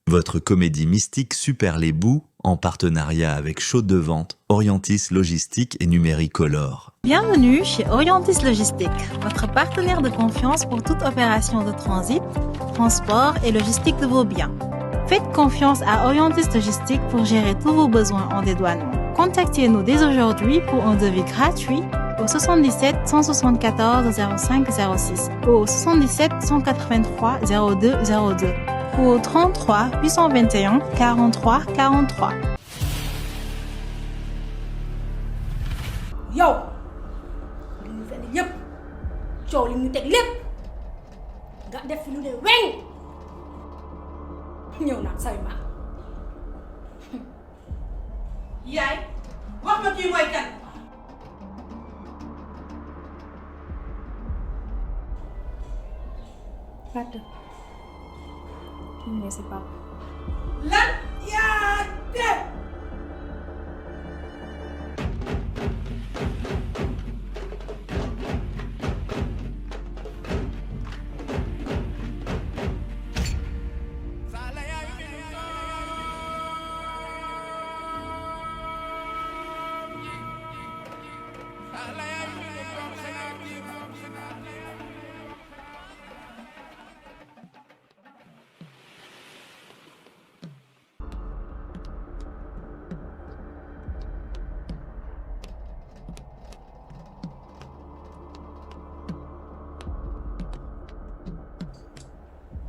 Votre comédie mystique Super les Bouts, en partenariat avec Chaude de Vente, Orientis Logistique et Numéricolor. Bienvenue chez Orientis Logistique, votre partenaire de confiance pour toute opération de transit, transport et logistique de vos biens. Faites confiance à Orientis Logistique pour gérer tous vos besoins en dédouanement. Contactez-nous dès aujourd'hui pour un devis gratuit au 77 174 05 06 ou au 77 183 02 02 ou au 33 821 43 43. Yow li ñu fenn yëpp coow li mu teg lépp nga def fi lu ne weñ ñëw naan say maam yaay wax ma kii mooy kan. Fatou kii mooy sa papa. lan yaa def.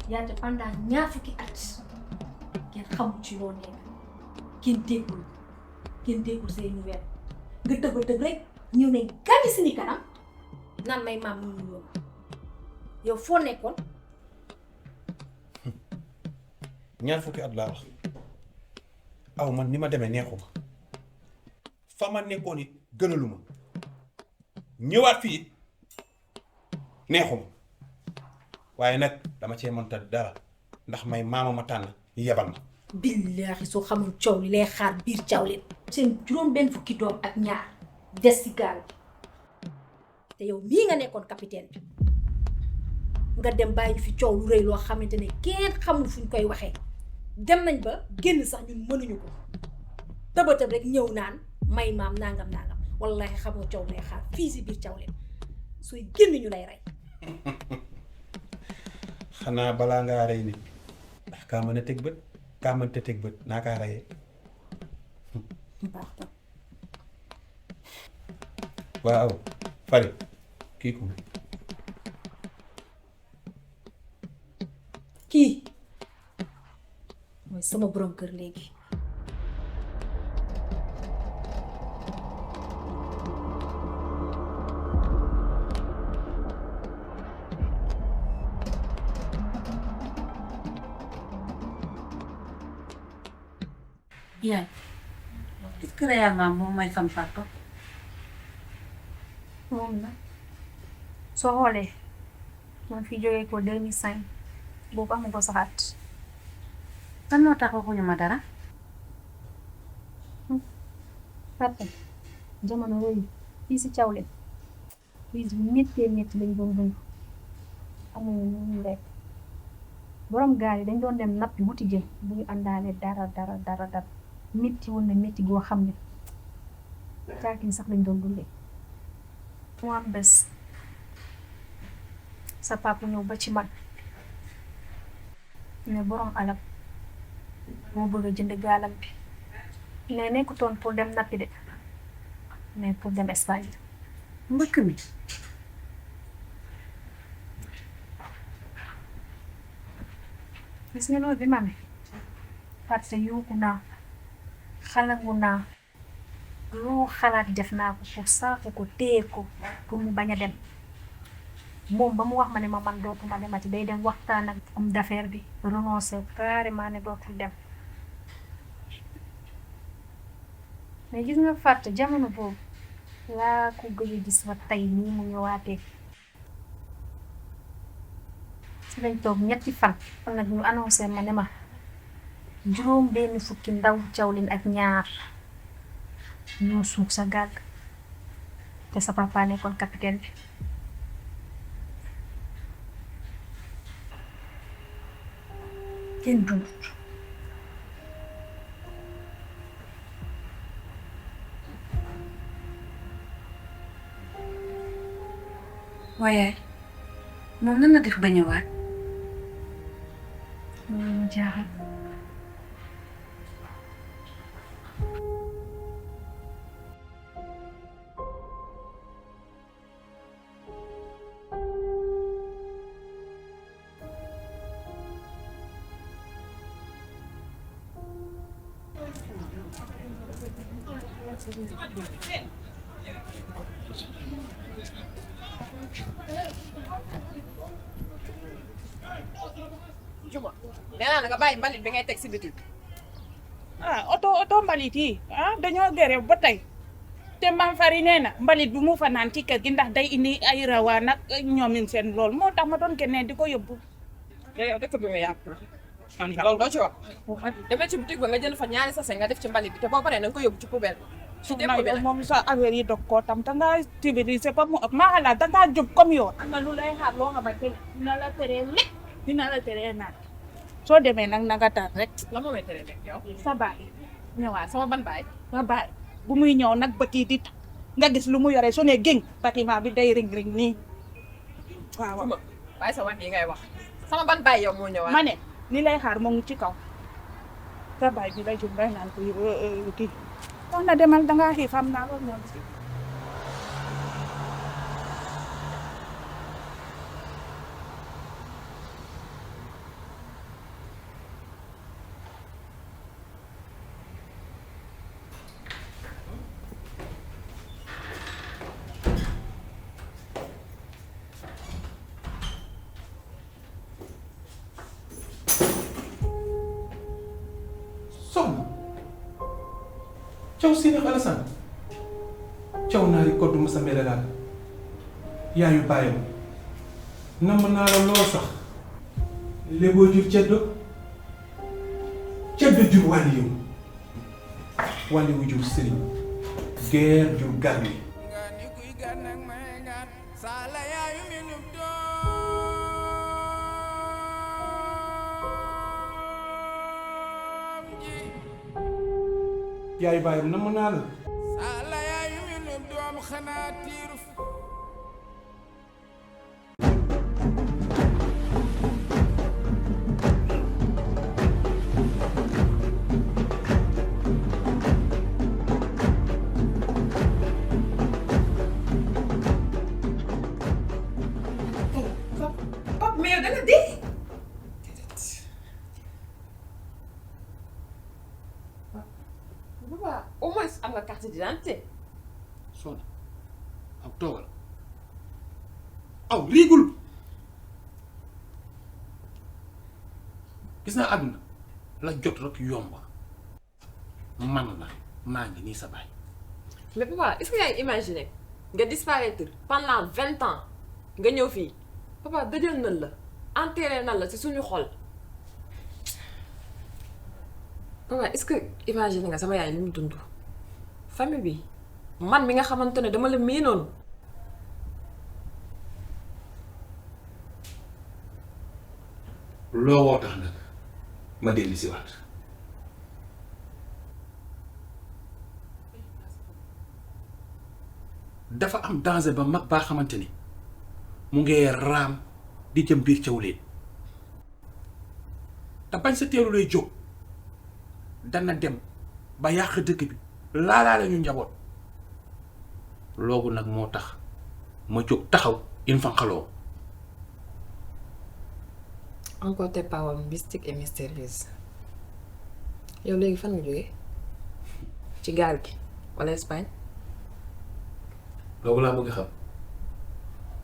yaate pendant ñaar fukki at kenn xamul ci loo nekk kenn déggul say nouvelle nga tëb rek ñëw ne gàmmi si ni kanam naan may maam ñu ñëw yow foo nekkoon. ñaar fukki at laa wax aw man ni ma demee neexuma fa ma nekkoon it gënaluma ñëwaat fii it neexuma waaye nag dama cee mënta dara ndax may maama ma tànn yebal ma. billaahi soo xamul coow li lay xaar biir caaw leen seen juróom benn fukki doom ak ñaar des ci gaal te yow mii nga nekkoon capitaine bi nga dem bàyyi fi coow lu rëy loo xamante ne kenn xamul fu ñu koy waxee dem nañ ba génn sax ñun mënuñu ko tëbatëb rek ñëw naan may maam nangam wallahi xamoo coow lay xaar fii si biir caaw leen sooy génn ñu lay rey. xanaa balaa ngaa rey nit ndax kaa mën a teg bët kaa mënta teg bët naa kaa reyee. baax na. waaw Fari kii ko kii mooy sama borom kër léegi. yaay est-ce que yaa nga moom mooy sam papa. moom la soo xoolee man fi jógee ko 2005 boobu amu ko saxaat. kan moo tax waxuñu ma dara. papa jamono yooyu fii si Thiawlène crise bu méttee lañ doon dund amuñu lu ñu lekk borom gaal yi dañ doon dem nappi wuti jën bu ñu àndaale dara métti woon na métti goo xam ne caakin sax lañ doon dundee. mu am bés sa papa ñëw ba ci man ne borom alal moo bëgg a jënd gaalam bi ne nekkutoon pour dem nappi de mais pour dem Espagne. mbëkk mi. gis nga loolu bi ma amee parce que yuuxu naa xalangu naa loo xalaat def naa ko pour saaku ko téye ko pour mu bañ a dem moom ba mu wax ma ne ma man dootuma demati day dem waxtaan ak homme d'affaires bi renoncé carrément ne dootul dem mais gis nga fàtt jamono boobu laa ko gëj a gis ba tey nii mu ñëwaatee si lañ toog ñetti fan nag ñu annoncé ma ne ma juróom benn fukki ndaw Thiawlène ak ñaar ñoo suug sa gaal te sa papa nekkoon capitaine bi. kenn dundut waaye moom nan la def ba ñëwaat. loolu jaaxal. Juma nee naa la nga bàyyi mbalit bi ngay teg si biti. oto mbalit yi dañoo gërëm ba tey te Mame Fary nee na mbalit bi mu fa naan ci kër gi ndax day indi ay rawaan ak ñoomin seen lool moo tax ma doon génnee di ko yóbbu. yow dëkk bi nga yàq la loolu doo ci wax. demee ci boutique ba nga jënd fa ñaari sachet nga def ci mbalit bi te boo paree na nga ko yóbbu ci poubelle. ci dépôt bi moom sa affaire yi dog koo tam dangaa civilisé ba mu ëpp maa xalaat dangaa jub comme yoon. am na lu lay xaar loo xamante ne dina la teree lekk dina la teree naan soo demee nag nanga tar rek. la moo may teree lekk yow. sa baay ñëwaat sama ban baay. sa baay bu muy ñëw nag bët yi di nga gis lu mu yore su ne géng bâtiment bi day ring nii waaw. Juma bàyyi sa wax yi ngay wax sama ban baay yow moo ñëwaat. ma ne li lay xaar moo ngi ci kaw sa baay bi lay jum day naan ko kii wax na demal dangaa xiif am naa loolu ñoom si soxna caw Sine Alassane caw naari koddu ma sa mbele daal yaayu bàyyam namm naa la lool sax léboo jur ceddo jur wàlli yow wàlli wu jur sëriñ geer jur garmi yaayu bàyyam namm naa la mais yow da nga dee. Papa au moins am nga carte d'identité. soxna aw toogal aw riigul gis naa àdduna la jot rek yomb man la maa ngi nii sa baay mais papa est-ce que yaa ngi imaginer nga disparaître pendant 20 ans nga ñëw fii papa dëjël nan la enterré nan la ci suñu xol. papa est-ce que imaginer nga sama yaay li mu dund famille bi man mi nga xamante ne dama la miinoon. loo woo tax nag ma dellu si waat dafa am danger ba mag baa xamante ni mu ngee raam di jëm biir caw leen te bañ sa teelu lay jóg dana dem ba yàq dëkk bi laalaa la ñu njaboot loogu nag moo tax ma jóg taxaw in fanqaloo encore tes paroles mystiques et mystérieuses yow léegi fan nga jógee ci gaal gi wala Espagne. loolu laa bëgg xam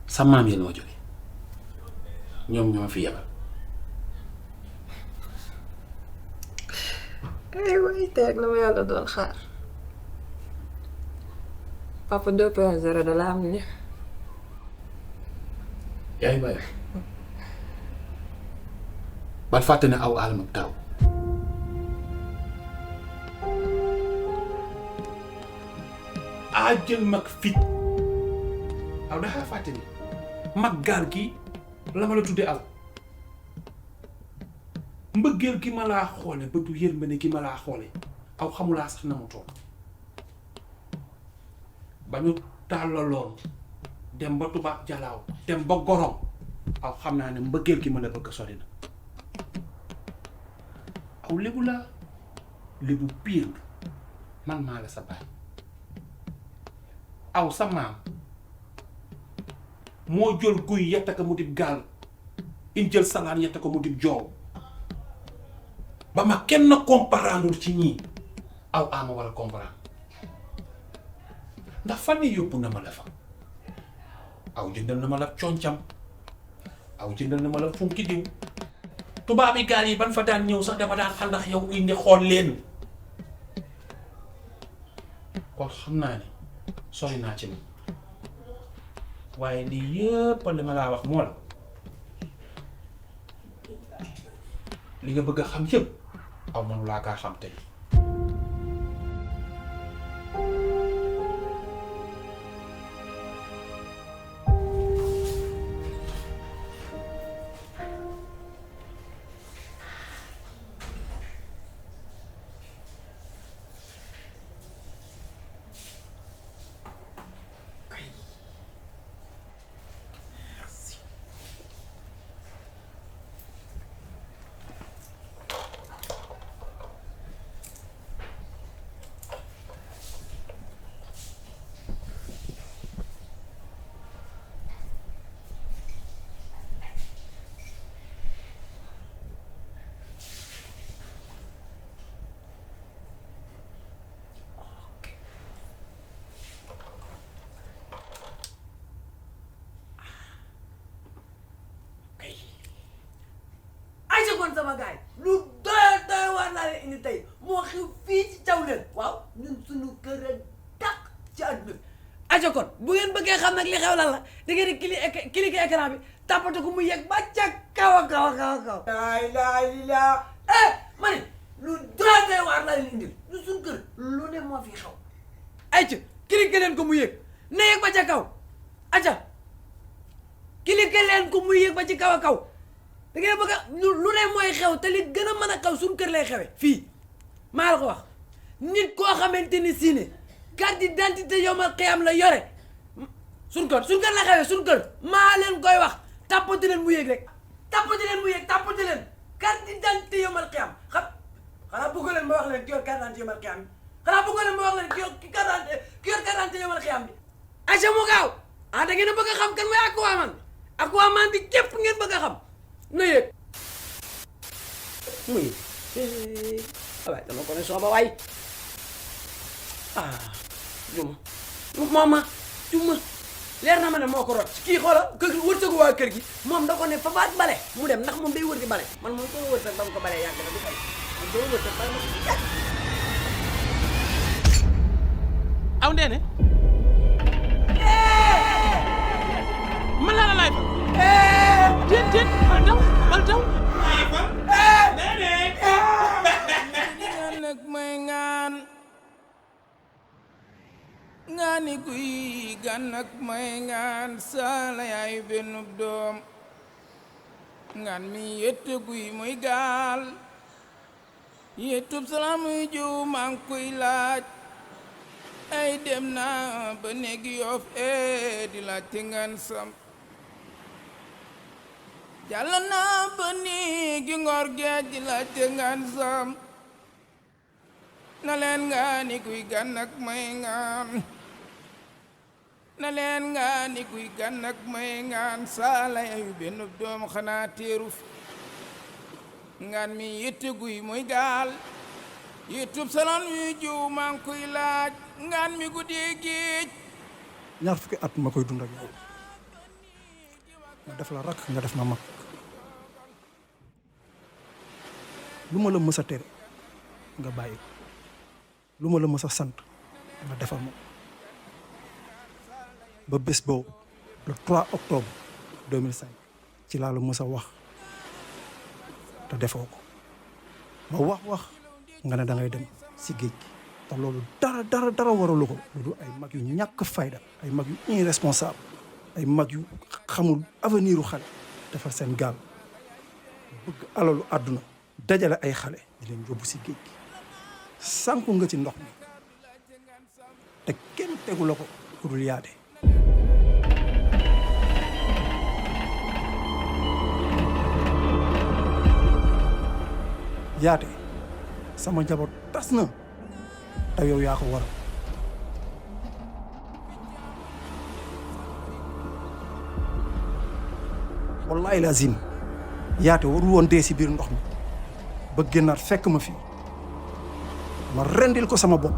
sa maam yi noo jóge ñoom ñoo fi yebal ay waay teg la ma yàlla doon xaar papa 2.0 da la am ni yaay bàyyi bal fàtte ne aw alam ak taw a jël mag fit aw daxaa fàtte ni mag gaal gi la ma la tudde aw mbëggeel gi ma laa xoole bëtu yërmande gi ma laa xoole aw xamulaa sax na mu toog ba ñu tàllaloon dem ba tubaab jalaaw dem ba gorom aw xam naa ne mbëggeel gi ma la bëgg sori na aw lébu la lébu piir man maa la sa baay aw sa maam moo jël guy yetta ko mu dib gaal in jël salaan yetta ko mu dib joow ba ma kenn comprendre ci ñii aw ama war a comprendre ndax fan yi yóbbu na ma la fa aw jëndal na ma la concam aw jëndal na ma la funki diw tubaabi gaal yi ban fa daan ñëw sax dama daan àndax yow indi xool leen kon xam naa ne sori naa ci moom waaye lii yëpp li ma laa wax moo la li nga bëgg a xam yëpp aw manu laa kaa xam tey kon sama gaay lu doy war naa leen indi tey moo xew fii ci Thiawlène waaw ñun suñu kër a dàq ci àdduna bi aja kon bu ngeen bëggee xam nag li xew lan la da ngeen di cliquer écran bi tàppate ko mu yegg ba ca kaw a kaw a kaw a kaw laa ma ne lu doy war naa leen indi lu suñu kër lu ne moo fi xew ay ca cliquer leen ko mu yegg na yegg ba ca kaw aja cliquer leen ko mu yegg ba ci kaw a kaw da ngeen bëgg a lu ne mooy xew te li gën a mën a xew suñu kër lay xewe fii maa la ko wax nit koo xamante ni si ne carte d'identité yomal xiyam la yore suñu kër la xewe suñu kër maa leen koy wax tàppati leen mu yéeg rek tàppati leen carte d'identité yomal xiyam xanaa bëgg leen ma wax leen ki yor carte d'identité yomal xiyam bi xanaa bëgg leen ma wax leen ki yor carte d'identité yomal xiyam bi aca mu gaaw da ngeen a bëgg a xam kan mooy Aquaman bi képp ngeen bëgg a xam na yéeg mu yéeg waaye dama ko ne sooba waay juma leer na ma ne moo ko rot kii xoola kër wërsëgu waa kër gi moom da ko ne fafaat bale mu dem ndax moom day wër di bale man moom ko wërsëg ba mu ko balee yàgg na du fay man doo wërsëg bale ma yàgg aw ndeene man la laay déet bal daw nene nag may ngaani kuy gan nag may ngaan saala yaay benn doom ngaan mi yett guy muy gaal yettub salaam muy jiw maa ngi koy laaj ay dem naa ba néegi Yoff di laaj te ngaan sam jàll naa ba néegi Ngor Géej di laaj te ngaan sam na leen ngaani kuy gan ak may ngaan na leen ngaani kuy gan ak may ngaan saala yayu benn doom xanaa teeru fi ngaan mi yette guy muy gaal yettub salon yu jiw maa ngi koy laaj ngaan mi guddee géej ñaar fukki at ma koy dund ak yow nga def la rakk nga def ma mag lu ma la mës a tere nga bàyyi lu ma la mës a sant nga defal ma ba bés boobu le 3 octobre 2005 ci laa la mës a wax te defoo ko ma wax nga ne da ngay dem si géej gi te loolu dara waralu ko lu dul ay mag yu ñàkk fayda ay mag yu irresponsable ay mag yu xamul avenir u xale defar seen gaal bëgg alalu àdduna dajale ay xale di leen yóbbu si géej gi sànku nga ci ndox mi te kenn tegu la ko ku dul yaate yaate sama njaboot tas na te yow yaa ko waral wallahi lazim yaate waru woon dee si biir ndox mi ba génnaat fekk ma fii ma rendil ko sama bopp